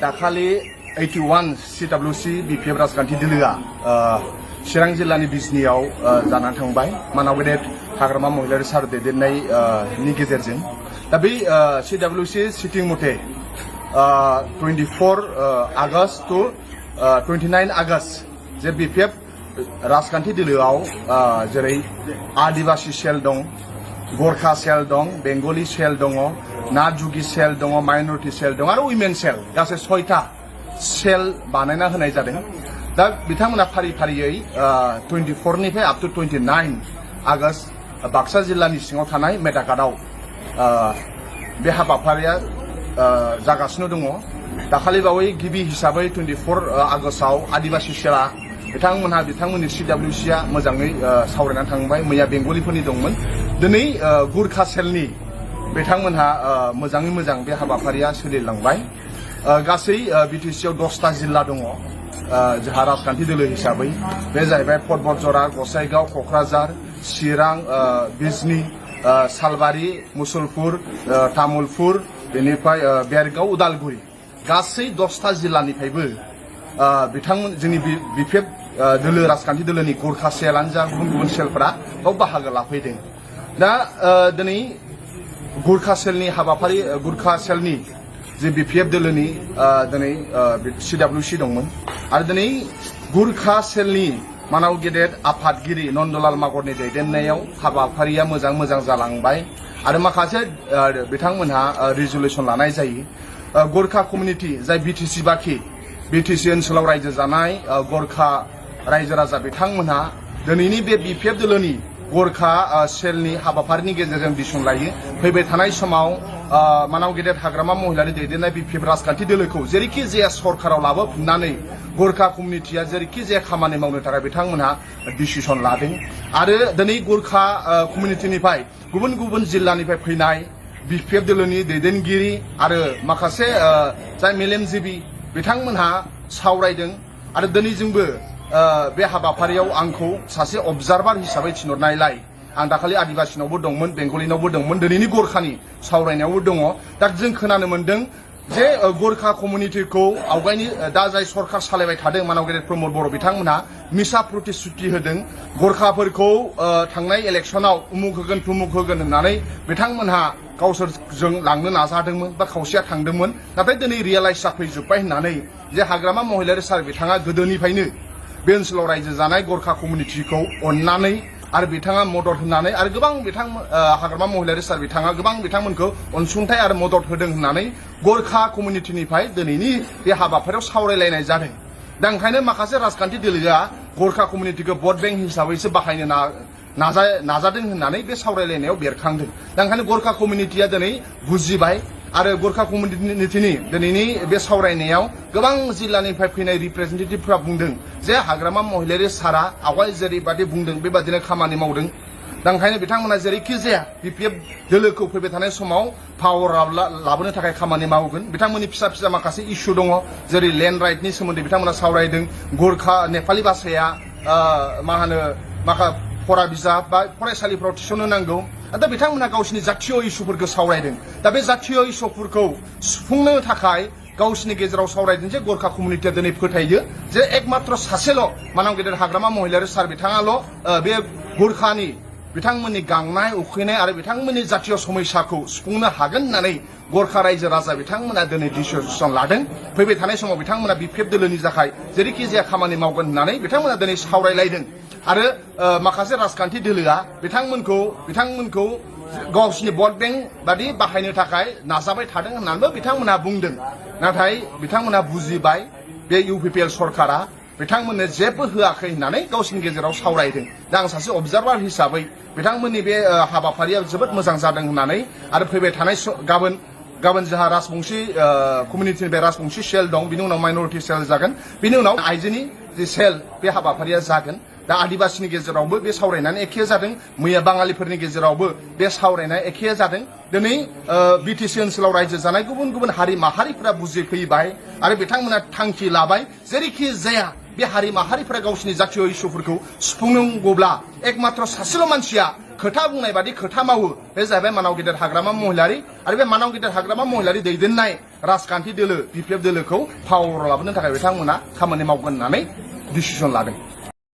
दाखालि 81 CWC BPF राजखान्थि दोलोआ चिरां जिल्लानि बिजनियाव जानानै थांबाय मानाव गेदेर हाग्रामा महिलारि सार दैदेननाय नि गेजेरजों दा बे CWC सिटिं मथे 24 आगस्ट टु 29 आगस्ट जे BPF राजखान्थि दोलोआव जेरै आदिबासी सेल दं गोरखा सेल दं बेंगली सेल दङ नाजुगि सेल दङ माइनरिटी सेल दं आरो उइमेन सेल गासै 6टा सेल बानायना होनाय जादों दा बिथांमोना फारि फारियै 24 निफ्राय अप टु 29 आगस्ट बाक्सा जिल्लानि सिङाव थानाय मेदाकाटआव बे हाबाफारिया जागासिनो दङ दाखालि बावै गिबि हिसाबै 24 आगस्टआव आदिबासी सेला बिथांमोननि CWCआ मोजाङै सावरायनानै थांबाय मैया बेंगलिफोरनि दंमोन दिनै गुरखा सेलनि बिथांमोनहा मोजाङै मोजां बे हाबाफारिया सोलिलांबाय गासै BTCआव 10टा जिल्ला दङ जोंहा राजखान्थि दोलो हिसाबै बे जाहैबाय पटबरजरा गसाइगाव क'क्राझार चिरां बिजनी सालबारि मुसलपुर तामुलपुर बेनिफ्राय बेरगाव उदालगुरि गासै 10टा जिल्लानिफ्रायबो बिथांमोन जोंनि BPF दोलो राजखान्थि दोलोनि गोरखा सेलानो जा गुबुन गुबुन सेलफोरा बाव बाहागो लाफैदों दा दिनै गोरखा सेलनि हाबाफारि गोरखा सेलनि जे BPF दोलोनि दिनै CWC दंमोन आरो दिनै गोरखा सेलनि मानाव गेदेर आफादगिरि नन्दलाल मागरनि दैदेननायाव हाबाफारिया मोजां जालांबाय आरो माखासे बिथांमोनहा रिजुलेसन लानाय जायो गोरखा कमिउनिटि जाय BTC बाखि BTC ओनसोलाव रायजो जानाय गोरखा रायजो राजा बिथांमोनहा दिनैनि बे BPF दोलोनि गोरखा सेलनि हाबाफारिनि गेजेरजों बिसन लायो फैबाय थानाय समाव मानाव गेदेर हाग्रामा महिलारि दैदेननाय BPF राजखान्थि दोलोखौ जेरैखि जाया सरकाराव लाबोफिननानै गोरखा कमिउनिटिया जेरैखि जाया खामानि मावनो थाखाय बिथांमोनहा डिसिसन लादों आरो दिनै गोरखा कमिउनिटिनिफ्राय गुबुन गुबुन जिल्लानिफ्राय फैनाय BPF दोलोनि दैदेनगिरि आरो माखासे जाय मेलेमजिबि बिथांमोनहा सावरायदों आरो दिनैजोंबो बे हाबाफारियाव आंखौ सासे अबजार्भार हिसाबै थिनहरनायलाय आं दाखालि आदिबासीनावबो दंमोन बेंगलिनावबो दंमोन दिनैनि गोरखानि सावरायनायावबो दङ दा जों खोनानो मोनदों जे गोरखा कमिउनिटिखौ आवगायनि दा जाय सरकार सालायबाय थादों मानाव गेदेर प्रमद बर' बिथांमोनहा मिसा प्रतिश्रुति होदों गोरखाफोरखौ थांनाय इलेक्सनाव उमुक होगोन तुमुक होगोन होननानै बिथांमोनहा गावसोरजों लांनो नाजादोंमोन बा खावसेया थांदोंमोन नाथाय दिनै रियेलाइज जाफैजोब्बाय होननानै जे हाग्रामा महिलारि सार बिथाङा गोदोनिफ्रायनो बे ओनसोलाव रायजो जानाय गोरखा कमिउनिटिखौ अननानै आरो बिथाङा मदद होनानै आरो गोबां हाग्रामा महिलारि सार बिथाङा गोबां बिथांमोनखौ अनसुंथाइ आरो मदद होदों होननानै गोरखा कमिउनिटिनिफ्राय दिनैनि बे हाबाफारियाव सावरायलायनाय जादों दा ओंखायनो माखासे राजखान्थि दोलोआ गोरखा कमिउनिटिखौ भट बैंक हिसाबैसो बाहायनो नाजादों होननानै बे सावरायलायनायाव बेरखांदों दा ओंखायनो गोरखा कमिउनिटिया दिनै बुजिबाय आरो गोरखा कमिउनिटिनि दिनैनि बे सावरायनायाव गोबां जिल्लानिफ्राय फैनाय रिप्रेजेन्टेटिभफोरा बुंदों जे हाग्रामा महिलारि सारा आवगाय जेरैबादि बुंदों बेबादिनो खामानि मावदों दा ओंखायनो बिथांमोना जेरैखि जाया BPF दोलोखौ फैबाय थानाय समाव पावाराव लाबोनो थाखाय खामानि मावगोन बिथांमोननि फिसा माखासे इस्यु दङ जेरै लेन्ड राइटनि सोमोन्दै बिथांमोना सावरायदों गोरखा नेपालि भाषाया फरा बिजाब बा फरायसालिफोराव थिसननो नांगौ दा बिथांमोना गावसिनि जातीय इस्युफोरखौ सावरायदों दा बे जातीय इस्युफोरखौ सुफुंनो थाखाय गावसिनि गेजेराव सावरायदों जे गोरखा कमिउनिटिया दिनै फोथायो जे एकमात्र सासेल' मानाव गेदेर हाग्रामा महिलारि सार बिथाङाल' बे गोरखानि बिथांमोननि गांनाय उखैनाय आरो बिथांमोननि जातीय समस्याखौ सुफुंनो हागोन होननानै गोरखा रायजो राजा बिथांमोना दिनै डिसिसन लादों फैबाय थानाय समाव बिथांमोना BPF दोलोनि थाखाय जेरैखि जाया खामानि मावगोन होननानै बिथांमोना दिनै सावरायलायदों आरो माखासे राजखान्थि दोलोआ बिथांमोनखौ गावसिनि भट बैंक बादि बाहायनो थाखाय नाजाबाय थादों होननानैबो बिथांमोना बुंदों नाथाय बिथांमोना बुजिबाय बे UPPL सरकारा बिथांमोननो जेबो होआखै होननानै गावसिनि गेजेराव सावरायदों दा आं सासे अबजार्भार हिसाबै बिथांमोननि बे हाबाफारिया जोबोद मोजां जादों होननानै आरो फैबाय थानाय गाबोन जोंहा राजबंशी कमिउनिटिनि बे राजबंशी सेल दं बिनि उनाव माइनरिटी सेल जागोन बिनि उनाव आइजोनि जे सेल बे हाबाफारिया जागोन दा आदिबासीनि गेजेरावबो बे सावरायनानै एखे जादों मैया बाङालिफोरनि गेजेरावबो बे सावरायनाय एखे जादों दिनै BTC ओनसोलाव रायजो जानाय गुबुन गुबुन हारि माहारिफोरा बुजिफैबाय आरो बिथांमोना थांखि लाबाय जेरैखि जाया बे हारि माहारिफोरा गावसिनि जातीय इस्युफोरखौ सुफुंनांगौब्ला एकमात्र सासेल' मानसिया खोथा बुंनाय बादि खोथा मावो बे जाहैबाय मानाव गेदेर हाग्रामा महिलारि आरो बे मानाव गेदेर हाग्रामा महिलारि दैदेननाय राजखान्थि दोलो BPF दोलोखौ पावाराव लाबोनो थाखाय बिथांमोना खामानि मावगोन होननानै डिसिसन लादों